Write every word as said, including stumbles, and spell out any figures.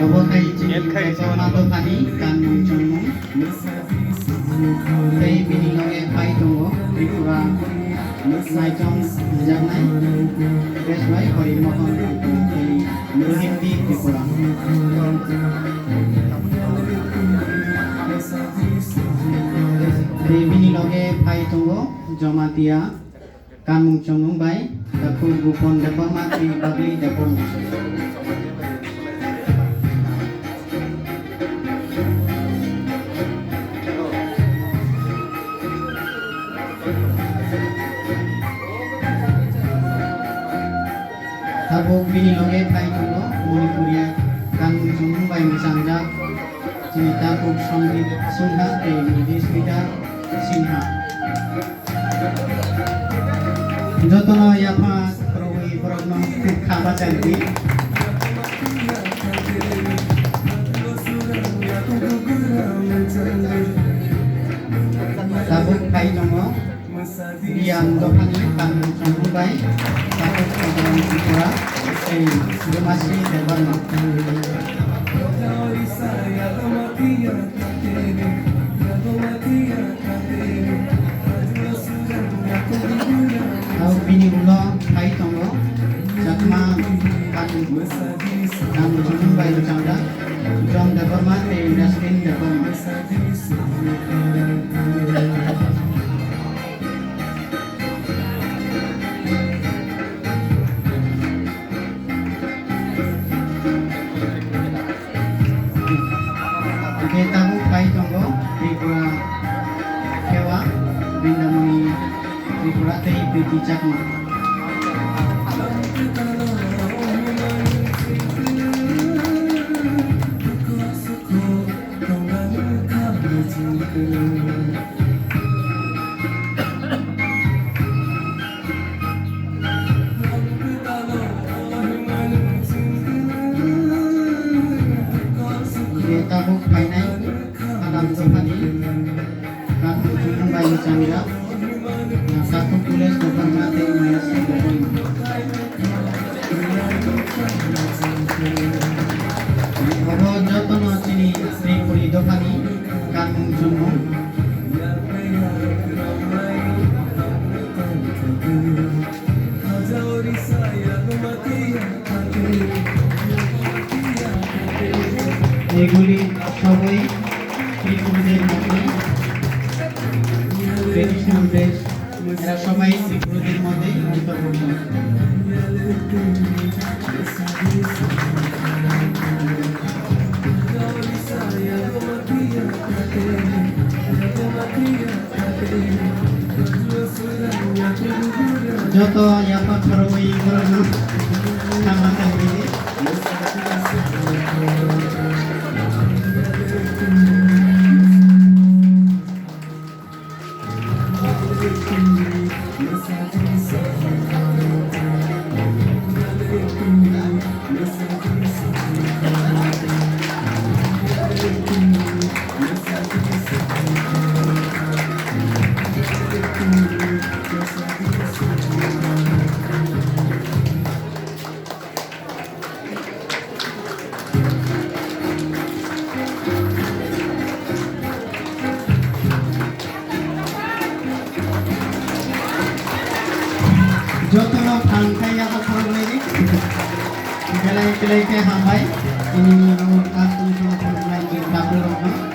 Obo khai chini Kebokma dophani kanmung chongmung. Tei bini loge phai tongo Tripura naichom rijaknai Beshwai Hori Mohan tei Rohimdi Tripura. Tei bini loge phai tongo Jamatia kanmung chongmung bai takhuk Bupon Debbarma tei Bagli Debbarma. Tabuk bini loge phai tongo Manipuriya kanmung chongmung bai mwchangjak chini takhuk Sandeep Sinha tei Smita Sinha. Jotono yapha rwi borokno kha bachai di. Tabuk phai tongo Riyan dophani kanmung chongmung bai takhuk Tripura tei Rumasi Debbarma. Tei bini ulo phai tongo Chakma kanmung chongmung bai mwchangjak John Debbarma tei Nasrin Debbarma. Hwnkhe tabuk phai tongo Tripura Khewa, Bindamoni Tripura tei Priti Chakma. Hwnkhe tabuk phainai Adam dophani kanmung chongmung bai mwchangjak takhuk Kulesh Debbarma tei Mayasri Debbarma. Obo jotono chini Tripuri dophani kanmung chongmung. এগুলি সবই ত্রিপুরীদের মধ্যে traditional dress, এরা সবাই ত্রিপুরীদের মধ্যেই অন্তর্ভুক্ত। Joto yapha khoroknwi borokno tama tangwi. Jotono phang khai yaphang khoroknwi di. Belai belai khe hambai. Ini ni rong asung sung sung lai ni babu rong.